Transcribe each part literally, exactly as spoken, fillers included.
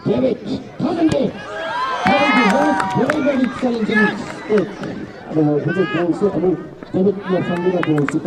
David, ꯊꯥꯖꯟꯒꯦ꯫ ꯊꯥꯖꯟꯒꯦ, very, very, very challenging stroke. ꯑꯗꯨꯕꯨ ꯍꯧꯖꯤꯛ ꯕꯣꯜꯁꯦ ꯑꯃꯨꯛ ꯗꯦꯕꯤꯠꯅ ꯐꯪꯗꯨꯅ ꯕꯣꯜꯁꯤ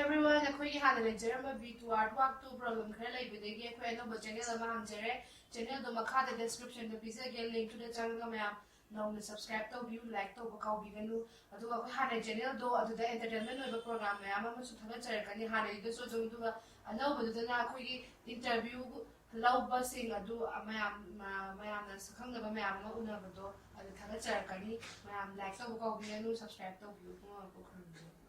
Everyone, ꯑꯩꯈꯣꯏꯒꯤ ꯍꯥꯟꯅ ꯂꯩꯖꯔꯝꯕ B two Art Walk two problem ꯈꯔ ꯂꯩꯕꯗꯒꯤ ꯑꯩꯈꯣꯏ ꯑꯅꯧꯕ channel ꯑꯃ ꯍꯥꯡꯖꯔꯦ꯫ Channelꯗꯣ ꯃꯈꯥꯗ descriptionꯗ ꯄꯤꯖꯒꯦ, linkꯇꯨꯗ ꯆꯪꯉꯒ ꯃꯌꯥꯝ ꯅꯧꯅ subscribe ꯇꯧꯕꯤꯌꯨ, like ꯇꯧꯕ ꯀꯥꯎꯕꯤꯒꯅꯨ꯫ ꯑꯗꯨꯒ ꯑꯩꯈꯣꯏ ꯍꯥꯟꯅ channelꯗꯣ ꯑꯗꯨꯗ entertainment ꯑꯣꯏꯕ program ꯃꯌꯥꯝ ꯑꯃꯁꯨ ꯊꯥꯒꯠꯆꯔꯛꯀꯅꯤ ꯍꯥꯟꯅꯒꯤꯗꯁꯨ ꯑꯗꯨꯝ꯫ ꯑꯗꯨꯒ ꯑꯅꯧꯕꯗꯨꯗꯅ ꯑꯩꯈꯣꯏꯒꯤ interview ꯂꯧꯕꯁꯤꯡ ꯑꯗꯨ ꯃꯌꯥꯝ ꯃꯌꯥꯝꯅ ꯁꯛꯈꯪꯅꯕ ꯃꯌꯥꯝ ꯑꯃ ꯎꯅꯕꯗꯣ ꯑꯗꯨ ꯊꯥꯒꯠꯆꯔꯛꯀꯅꯤ꯫ ꯃꯌꯥꯝ like ꯇꯧꯕ ꯀꯥꯎꯕꯤꯒꯅꯨ, subscribe ꯇꯧꯕꯤꯌꯨ꯫ ꯄꯨꯝꯅꯃꯛꯄꯨ ꯈꯨꯔꯨꯝꯖꯔꯤ꯫